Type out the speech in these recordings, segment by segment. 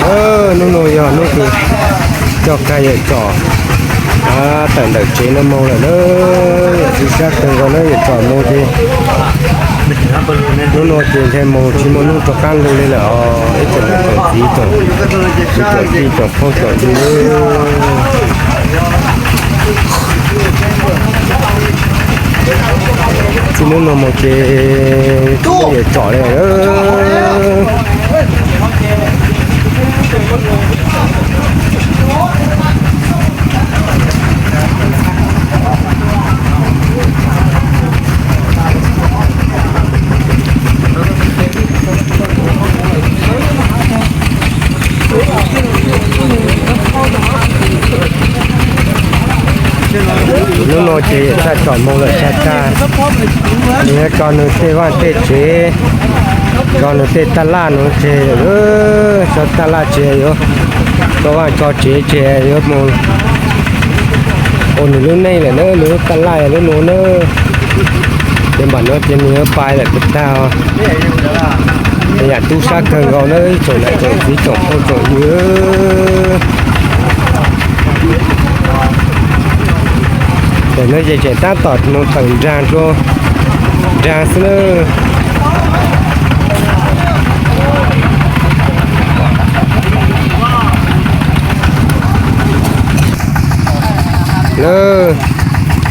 Hnub no yog hnub kws coj kag Yawm Tsom tawm ntawm tsev no moog lawm na. Yog tsis sab kawg nkaus na, Yawm Tsom moog ces hnub no ces ntshai moog tsis muaj hnub rov qaab lug le lawm os ib tsoom niam tsoom txiv, tsoom kwv tsoom tij, tsoom phooj tsoom ywg. Txij hnub no moog ces tsis muaj Yawm Tsom le lawm. Hnub no ces Yawm Tsom moog lawm tag tag, nws yuav tso nws tej vaaj tej tsev, tso nws tej taj laj no tseg, tso taj laj tseg, yuav tso vaaj tso tsev tseg, yuav moog ua nws lub neej lawm na, nws lub taj laj lub nuav na. Ces npam no ces nws yuav pais lawm tag tag. Yam tub sab kawg nkaus na ib tsoom niam tsoom txiv tsoom phooj tsoom ywg. Ntawm no ces tseem tab tom moog tawm nraag rua nraag xwb na. Lawm,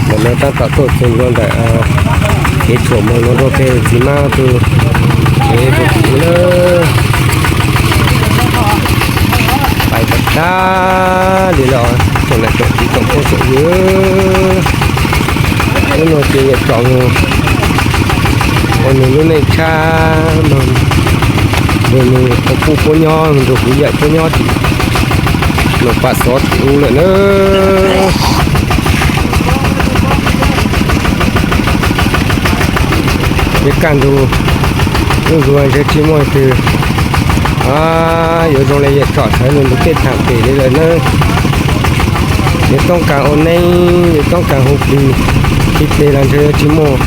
ntawm no tab tom tuaj txug ntua ntawm kev tshuam moog nua rua peb txiv hmab tug tsev rua tim ub lawm. Pais tag tag li lawm tsoom niam tsoom txiv tsoom phooj tsoom ywg. Hnub no ces Yawm Tsom ua nws lub neej tshab, nrug nws puab nyob, nrug kuv yawm puab nyob tim Noom Pam Xov tim ub lawm na. Peb kaj ntug zuj zus ntshe tsis muaj twg yuav zoo le Yawm Tsom sawv nws ntug tej thaam pem li lawm na. Yus toob kas ua neeb, yus toob kas hu plig, khi tes los ntshe yuav tsis muaj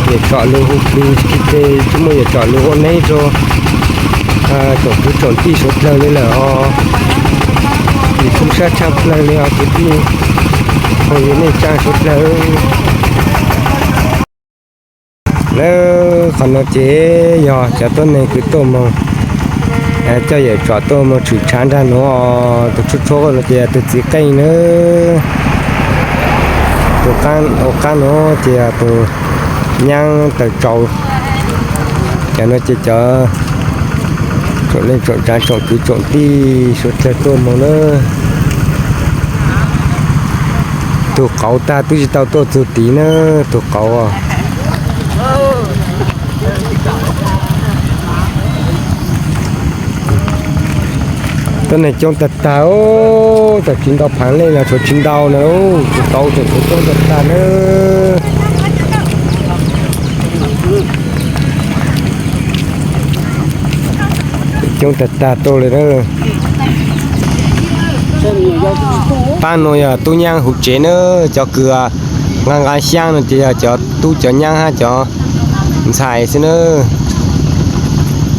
Yawm Tsom lug hu plig, khi tes tsis muaj Yawm Tsom lug ua neeb rua tsoom kwv tsoom tij suav dlawg li lawm os. Yus tub sab tshaaj plawg li os kwv tij, phooj ywg neej tsaa suav dlawg. Lawm qhov no ces yog cov tuab neeg kws tuaj moog coj Yawm Tsom tuaj moog tshwm tshav nraag nuav, tus tshuab tshuab no ces tus txiv qeej na. Tus ua qaab nuav ces tus nyaab taws tsau. Cov no ces cov tsoom neej tsoom tsaav tsoom kwv tsoom tij suav dlawg tuaj moog na. Tug qauv tag twb tsis tau tuaj txug tid na, tug qauv. Tuab neeg coob tag tag, txawm tsis ntau phaav leej los tshuav tsis ntau na, tus tauv tseem tshuav coob tag tag na. Coob tag tag tuaj li na. Paab nuav yog tub nyaab huv tsev na, cov kws nqa nqa xyaab no ces yog cov tub cov nyaab hab cov ntxhais xwb na.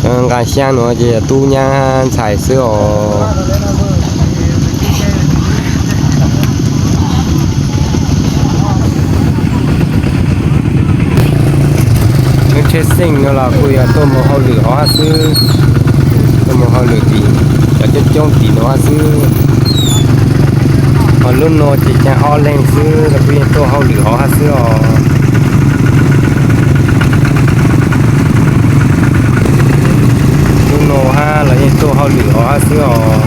Cov nqa xyaab nuav ces yog tub nyaab hab ntxhais xwb os. Lub tsheb xeej no los kuj yog tuaj moog hauj lwm hov hab xwb, tuaj moog hauj lwm tim cov coob coob tim nuav hab xwb. Hos lub nuav ces caag ob leeg xwb los kuj yeej tuaj hauj lwm hov hab xwb os. Lub nuav hab los yeej tuaj hauj lwm hov hab xwb os.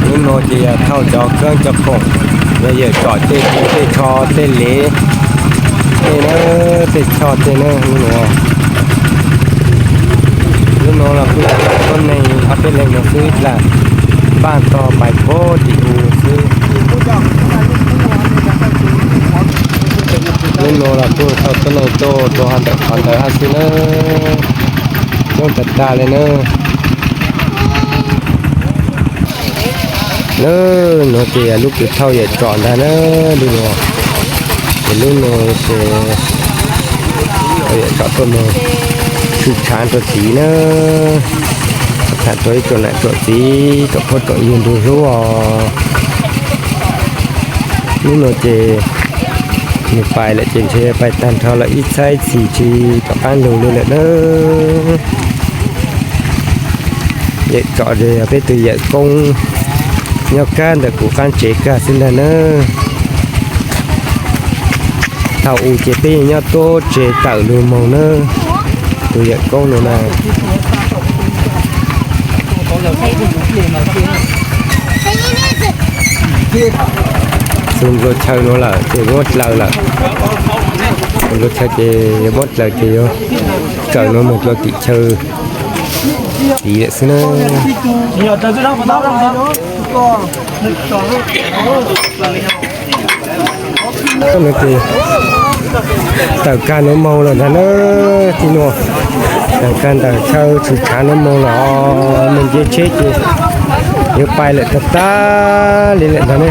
Lub nuav ces yog thauj cov koob cov koom, yog Yawm Tsom tej, tej tsho tej lev, tej na, tej choj tej na lub nuav. Lub nuav los kuj tuab neeg ob peb leeg nuav xwb, ib plag npaaj tog pais puag tim ub xwb. Lub nuav los kuj thauj tuab neeg tuaj rua hov ntawm qhov ntawd hab xwb na. Coob tag tag li na. Lub nuav ces lub kws thauj Yawm Tsom ntag na, lub nuav. Ces lub nuav ces Yawm Tsom tuaj mus tshwm tshav rau tid na, tham rau ib tsoom nam tsoom txiv tsoom phooj tsoom ywg ntu hlub os. Hnub no ces nws pais lawm ces ntshe pais tag nrho lawm ib txhab ib txhis tsis rov qab lug li lawm na. Yawm Tsom ces yog peb tus yawm koob nyob kag ntawm kuv qab tsev kag xwb ntag na. Thaum ub ces peb yeej nyob tuab tsev tawm lug moog na, tus yawm koob no na. Txug nplua chaw no lawm ces muab dlaws lawm. Txug nplua chaw ces yuav muab dlaws ces yuav tawm no moog rua tim chaw tid lawm xwb na. Tawm kag nuav moog lawm ntag na, tij nuav. Tawm kag ntawm chaw tshwm tshav nuav moog lawm, moog nce tsheb ces yuav pais lawm tag tag li lawm ntag ne.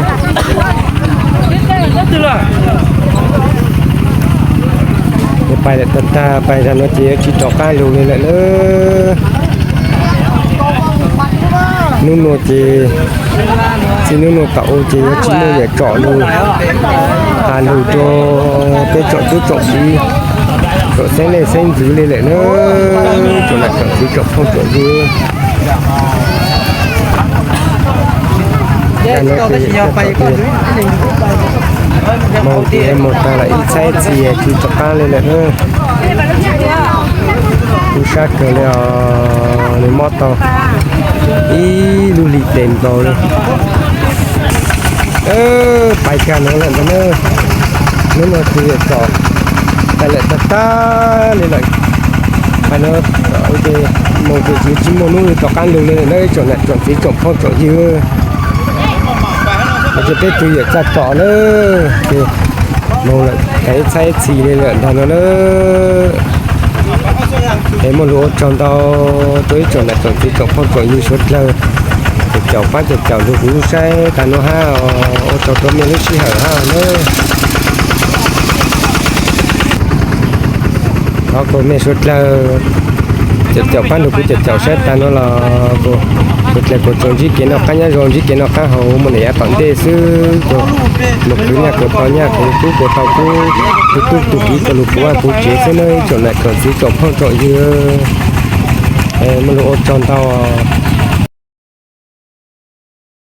Yuav pais lawm tag tag, pais tag no ces yuav tsis rov qab lug li lawm na. Hnub nuav ces, txij hnub nuav tom u ces yuav tsis muaj yawm Tsom lug has lug rua peb tsoom tub tsoom kiv, tsoom xeeb leej xeeb ntxwv li lawm na, tsoom nam tsoom txiv tsoom phooj tsoom ywg. Moog ces moog tag lawm ib txhab ib txhis tsis rov qab li lawm na. Kub sab kawg li os, nws mob tau ib lub hli tes nkaus li. Pais kag no lawm ntag na. Hnub no ces yawm Tsom pais lawm tag tag li lawm. Pais no ces moog ces tsis muaj hnub rov qab lug li lawm na, ib tsoom nam tsoom txiv tsoom phooj tsoom ywg. Ces peb tus yawm Txaj Tsom na, ces moog lawm tag ib txhab ib txhis li lawm ntag no na. Es muaj lus ua tsaug ntau rua ib tsoom nam tsoom txiv tsoom phooj tsoom ywg suav dlawg, caum caum pab caum caum lug kuv lub saib tas nuav hab, ua tsaug rua mej lub sij hawm hab na. Thov kuas mej suav dlawg caum caum pab lug kuv caum caum saib tas nuav los kuv, kuv dlawg kuas tsuas ntsib kev noj qab nyob zoo, ntsib kev noj qab haus, muaj nam yav tom ntej xwb, kuas moog khwv nyaj kuas tau nyaj, khwv kub kuas tau kub, tub tub tug kiv kuas lug puv vaj puv tsev xwb na ib tsoom nam tsoom txiv tsoom phooj tsoom ywg. Muaj lus ua tsaug ntau.